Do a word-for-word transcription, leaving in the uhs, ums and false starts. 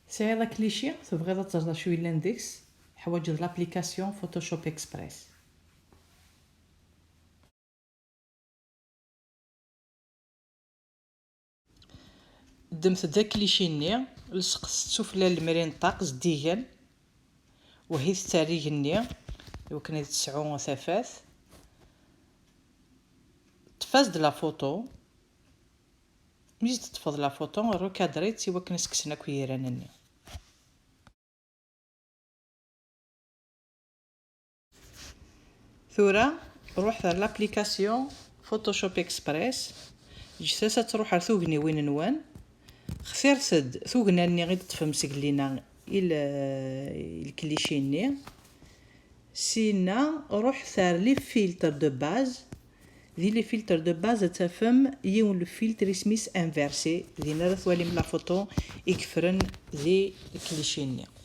Tesɛiḍ aklici, tebɣiḍ ad teẓreḍ acu yellan deg-s, ḥwaǧeḍ l'application Photoshop Express. Ddmet-d aklici-nni, lseqet-t sufella n lemri n ṭṭaq zeddigen, wehhi-t ar igenni, iwakken ad tesɛu tafat. Ṭṭef-as-d la photo. Mi s-d-teṭṭfeḍ la photo, recadre-tt iwakken ad s-kksen akk yiran-nni. Tura, ruḥet ar l'application Photoshop Express, ǧǧet-as ad truḥ ar tugniwin-nwen, xtiret-d tugna-nni i d-teṭṭfem seg llina i l-, i lklici-nni. Sina, ruḥet ar les filtres de base. Di les filtres de base ad tafem yiwen le filtre isem-is inversé. Din ara twalim la photo i yeffren di lklici-nni.